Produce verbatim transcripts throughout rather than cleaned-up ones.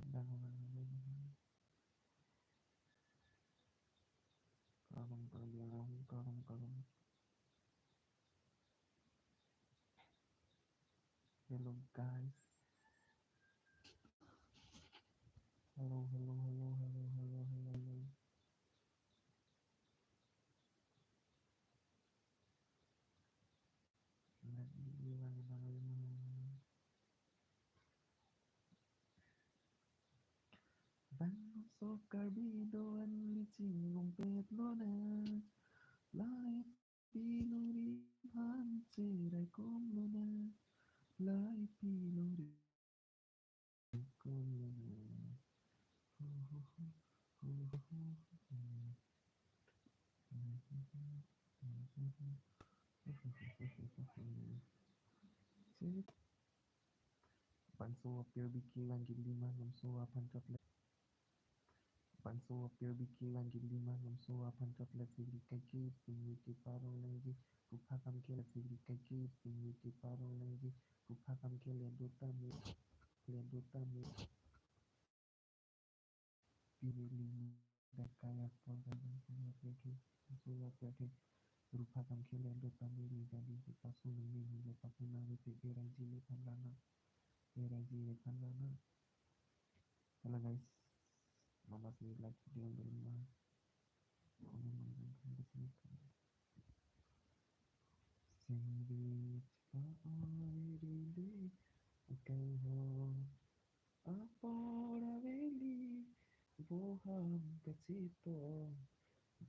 Kalong, kalong, kalong, kalong. Hello, guys. Hello, hello, hello, hello, hello, hello, hello. Let me be one of them. Bangso Karbi do-an ili chingrumpet lonang. Lai pilongri aphan cheraikom lonang. Lai pilongri kom lonang. Ho, ho, ho, ho, ho, ho. Bangso apirbi kelang kelima lamso aphan chotlet. Bangso apirbi kelang kelima lamso aphan chotlet, sili kaike singni keparo nangji, rupha kam kelang, sili kaike singni keparo nangji, rupha kam kelang do tame, kelang do tame. Pini lima dakaya por kadang semua peke, semua peke. Rupha kam kelang do tame ili jadi chepasung nangne, nile pakunave te, eraji ephan ranam, eraji ephan ranam. Hello guys, mama si like video belum ma. Comment belum ma. Singrit pa oi ride akang ho. Apor aveli voham kachetong,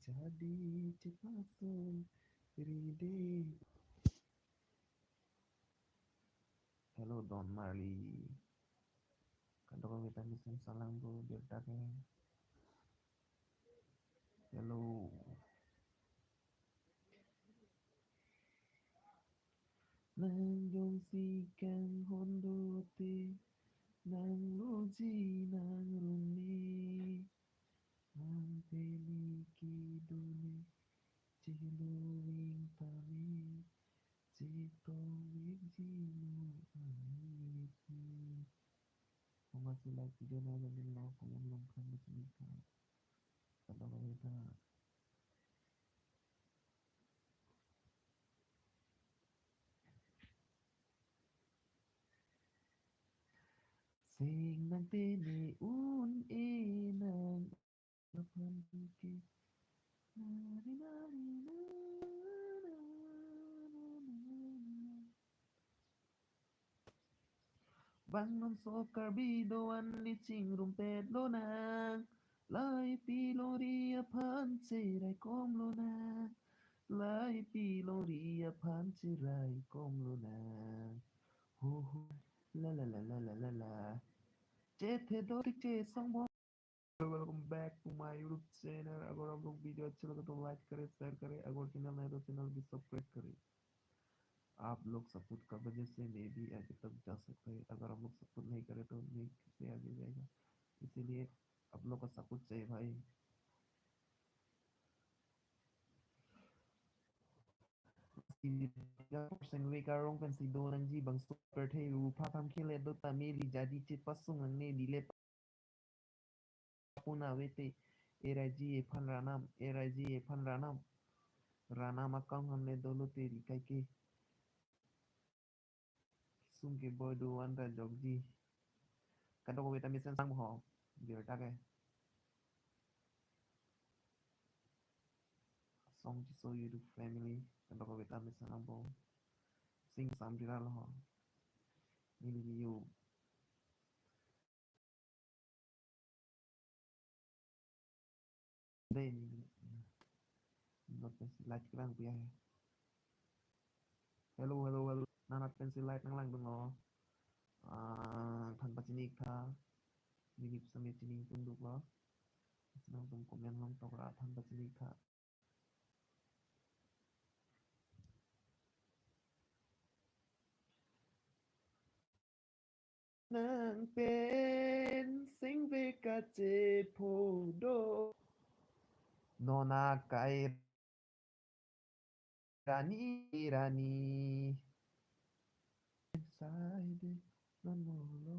jadi chepasung ride. Hello, Don Marley. Kadokave ta mesen salam bro, birta ke. Hello. Nang jongsi kanghon dote, nang loji nang rong ne, nang teli kedo ne, chelo ving tame, chetong vekji mo anisi. Mama si like video na jani lo, comment long khan besi ni khan. Kadokave ta. Sing nang tene un-e nang aphan ke. Nari, nari, na, na, na, na, na. Bangso Karbi do-an ili chingrumpet lonang. Lai pilongri aphan cheraikom lonang. Lai pilongri aphan cheraikom lonang. Ho ho. La la la la la la la. Chethe do tik che song bo. Welcome back to my YouTube channel. अगर आप लोग video अच्छा लगे तो like करें, share करें, अगर channel नए तो channel भी subscribe करें। आप लोग support का वजह से मैं भी आगे तक जा सकता है। अगर आप लोग support नहीं करें तो मैं कैसे आगे जाएगा? इसीलिए आप लोग का support चाहिए भाई। Singve karong pensi do nangji, bangso apirthe rupha kam kelang do tame ili jadi chepasung nangne, nile pakunave te, eraji ephan ranam, eraji ephan ranam. Ranam akam hamle dolo te ili kaike. Sungke boy do-an ta jokji. Kadokave ta mesen sang ho. Birta ke. Song Jiso YouTube family. Kadokave ta mesen lang bo. Sing sam dira lo ho. Neli yo. Dei, neli. Not pensi like kelang pu ya. Hello, hello, hello. Nanat pensi like nanglangdun lo. Ah, than pachini tha. Neli sami chini punduk lo. Nangtum comment long tok ra than pachini tha. Nang pen singve kachepho do. Non akai rani rani. Sai de non molo.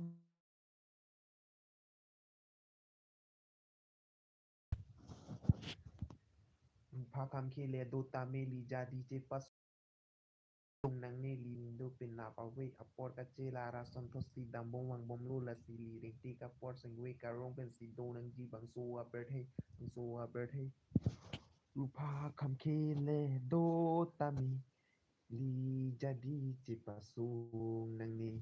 Pha kham khele do tame li jadi chepas nangne, li nindo penap ave apor kachelar asonthotsi dambom vangbomlo, lasi li rengtik apor sengve karong pensi do nangji bangso apirthe, bangso apirthe. Rupha kham khele do tame, li jadi chepasung nangne.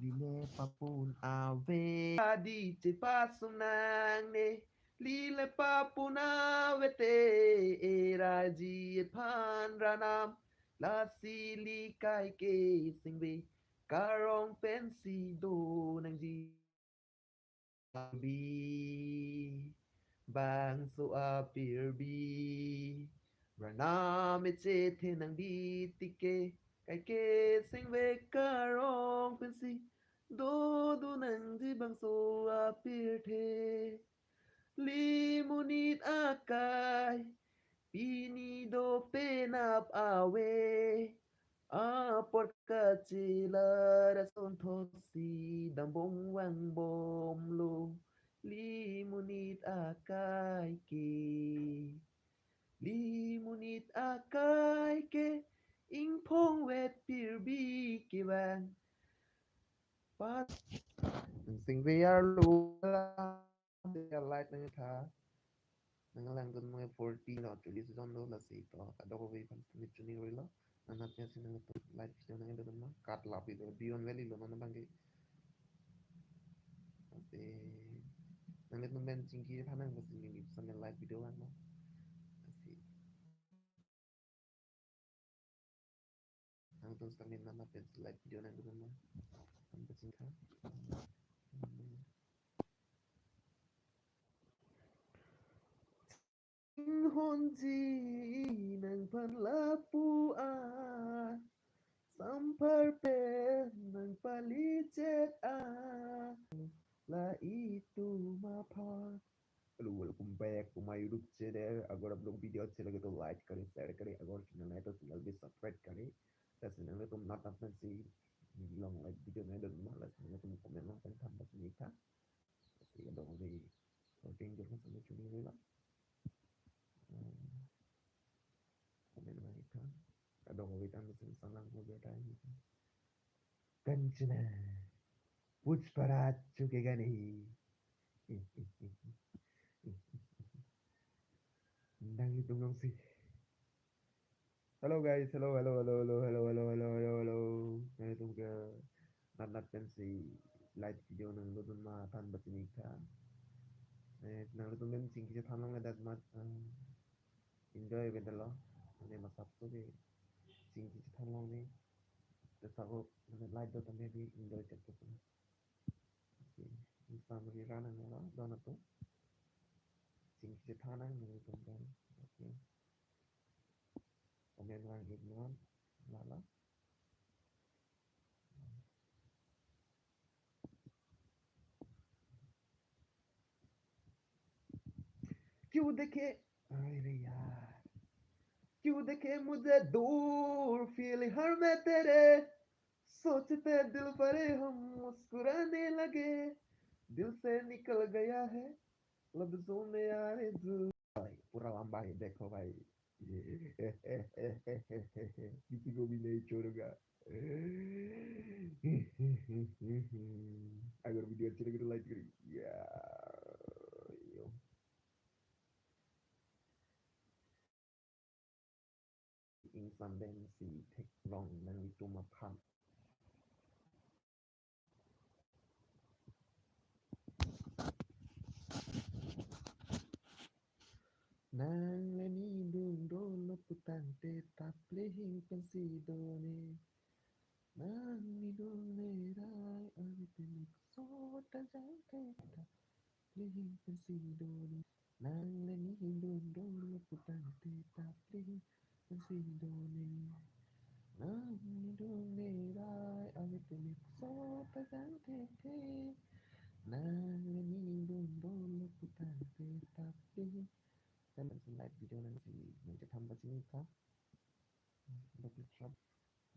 Lile papun ave. Jadi chepasung nangne. Lile papun ave te, e raji aphan ranam. Lasi li kaike sengve karong pensi do nangji. Bi bangso apirbi, ranam echethe nang bi tike, kaike sengve karong pensi do do nangji bangso apirthe. Li monit akai, pini do penap ave apor kachelar asonthotsi dambom vangbomlo, li monit akai ke, li monit akai ke ingphong vet pirbi kevang. Pat singviar lo. Light nangtha. Nanglangdun mo forty lo, actually season lo, lasi to kadokave aphan sitame chuni rilo. Nanat ya si nangtum light video nangdun ma. Kat lapi lo, beyond valley lo, nang bangke. Lasi nangtum pen chingki phanang, lasi neli sitame light video lang lo. Lasi nangtum sitame nanat pen light video nangdun ma. Nang pachingtha. Honji nangphan lapu a, samphar pen nangpalichet a, la itum aphan. Hello, welcome back to my YouTube channel. अगर आप लोग video अच्छे लगे तो like करें, share करें, अगर channel नए तो channel भी subscribe करें. Lasi nangtum nanat pensi neli along light video nangdun ma, lasi nangtum comment along pen than pachini tha. Lasi kadokave, sorting jor kan sitame chuni rilo. Hmm. Comment nangtha. Kadokave than sitame salang ko beta hi. Kanchana, Pushparaj chuke gani. Nanglitum along si. Hello guys, hello, hello, hello. Nanglitum ke nanat pensi light video nangdun ma, than pachini tha. Eh, nanglitum pen chingki chethan longledet ma, eh, enjoy pen lo. Mane masap to ke chingki chethan longle. Te sabo mane light do tame bi enjoy chet to. Oke, Instagram ri ranang lo, don atum. Chingki chethan nang nanglitum pen. Oke. Comment vang ik non, lalo. क्यों देखे, अरे यार, क्यों देखे मुझे दूर, फील हर मैं तेरे, सोचते दिल भरे हम मुस्कुराने लगे, दिल से निकल गया है लफ्जों में आरज़ू। भाई, पूरा लंबा है, देखो भाई। किसी को भी नहीं छोड़ूंगा। अगर video अच्छी लगे तो like करें। या, यो। Ingsamben si theklong nanglitum aphan. Nang le nidung dolo putangte, taple hing pensi done. Nang nidung lerai ave te mik sota jangte, taple hing pensi done. Nang le nidung dolo putangte, taple hing pensi done. Nang nidung lerai ave te mik sota jangte te. Nang le nidung dolo putangte, taple hing. Kan si light video nangsi nangchethan pachini tha. Double trap.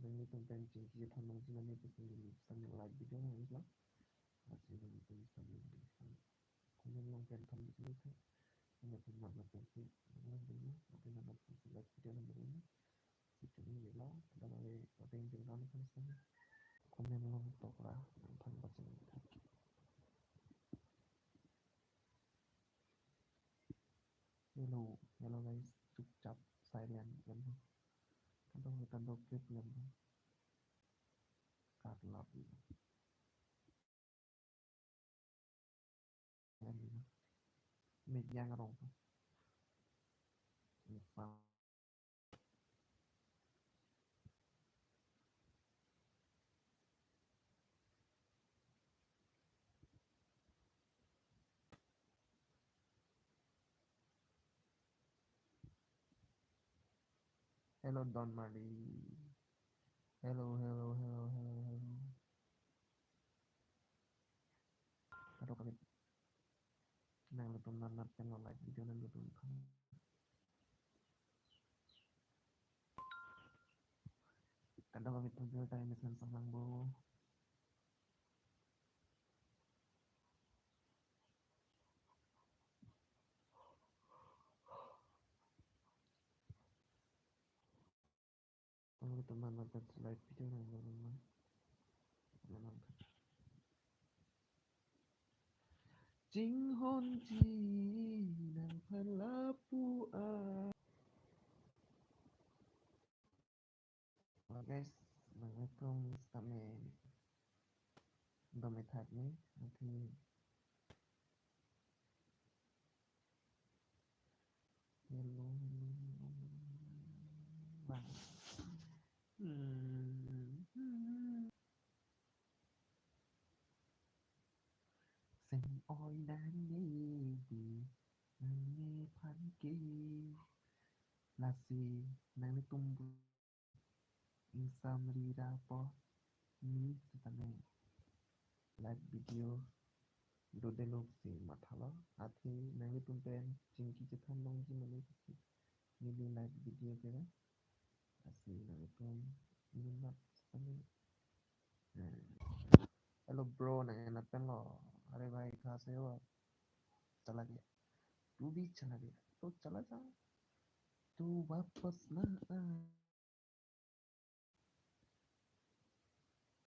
Nanglitum pen chingki chethan nangji mane pesi neli sitame light video nang isla. Lasi nanglitum sitame comment along pen than pachini tha. Nangtum nangtum pensi, nangtum nangtum pensi like video nangtum. Video nangtum lo, ada lagi ada yang bilang kan sana. Komen along tokra, nangtum baca. Hello, hello guys, chupchap silent kan. Kadokave ta doklip kan. Katlap. Media ngarong. Hello, Don Marley. Hello, hello, hello, hello, hello. Kadokave nanglitum nanat pen lo like video nangtum than. Kadokave video time is nang samang bo. Nangtum nanat pen like video nang nang nang. Chinghonji nangphan lapu-an. Guys, nangtum sitame dome thak ni, nanti. Hello, hello, hello. Bang. Hmm, hmm. Seng oi nangne di, nangnephan ke. Lasi nanglitum bu-, ingsamri ra po, ni sitame like video dodelo pusi mathalo, athe nanglitum pen chingki chethan longji mane pusi neli like video ke. Lasi nanglitum nanat sitame. Hmm. Hello bro, nang nanat pen lo. अरे भाई, कहाँ से हो आप? चला गया। तू भी चला गया, तो चला जा। तू वापस ना आ।